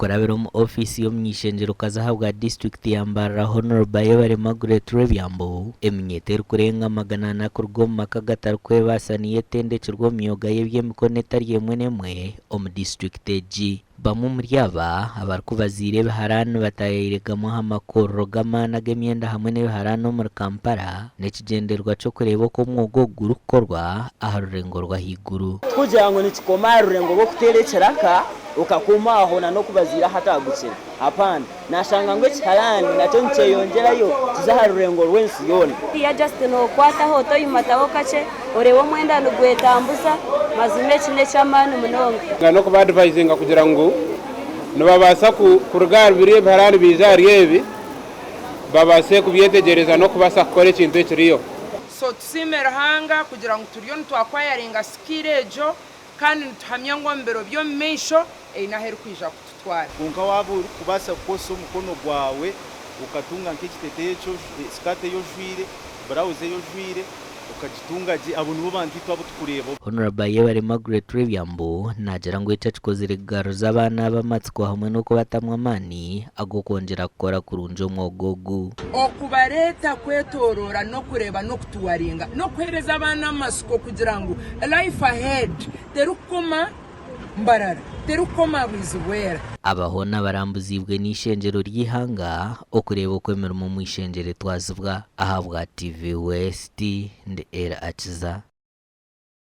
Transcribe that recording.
Kurabira omu ofiisi y'omuny'eishengyerokazi ahabwa disiturikiti ya Mbarara Hon. Ayebare Margaret Rwebyambu, eminyeeto erikurenga 400 kuruga omu maka agatarikwebaasa niyo etendekirwe omu myooga y'eby'emikono etari emwe n'emwe omu disiturikiti egi. Bamwe omuri aba abarikubaziira ebiharaani bataayaire gamwe aha makorero g'amaani ag'emyenda hamwe n'ebiharaani omuri Kampala n'ekigyendererwa ky'okureeba oku omwoga ogu gurikukorwa aha rurengo rw'ahaiguru. Tikugira ngu nikikoma aha rurengo rw'okuteera ekiraka okakooma aho na n'okubaziira ahatagukire. Apana. Nashanga ngu ekiharaani nakyo nikyeyongyerayo kiza aha rurengo rw'ensi yoona. Hatiiya just nokwataho oti oyimataho kakye oreeba omwenda nigwetambuza mazima eki nekyamaani munonga. Nga n'okuba advisinga kugira ngu nibabaasa kuruga ahari biri ebiharaani baije ahari ebi babaase kubyetegyereza n'okubaasa kukora ekintu ekiriyo. So tusiime Ruhanga kugira ngu turiyo nitwakwayaringa skill egyo Kandi nituhamya ngu omu biro by'omu maisho eine ahu erikwija kututwara. Kwonka waaba orikubaasa kukozesa omukono gwawe okatunga nk'ekiteteeyi eki sikaati ei ojwaire, burawuzi ei ojwaire okagitunga gye, abo nibo bantu itwe abu turikureeba. Hon. Ayebare Margaret Rwebyambu naagira ngu eki akikozire kugaruza abaana aba amatsiko hamwe n'okubatamu amaani ag'okwongyera kukora kurungi omwoga ogu. Okubareeta kwetoroora n'okureeba n'okutuwaringa n'okuheereza abaana amatsiko kugira ngu life ahead terikukoma Mbarara, terikukoma Bwizibwera. Aba hoona barambuziibwe n'eishengyero ry'eihanga okureeba oku emirimo omu ishengyero etwazibwa. Ahabwa TV West, ndi Elly Akiza.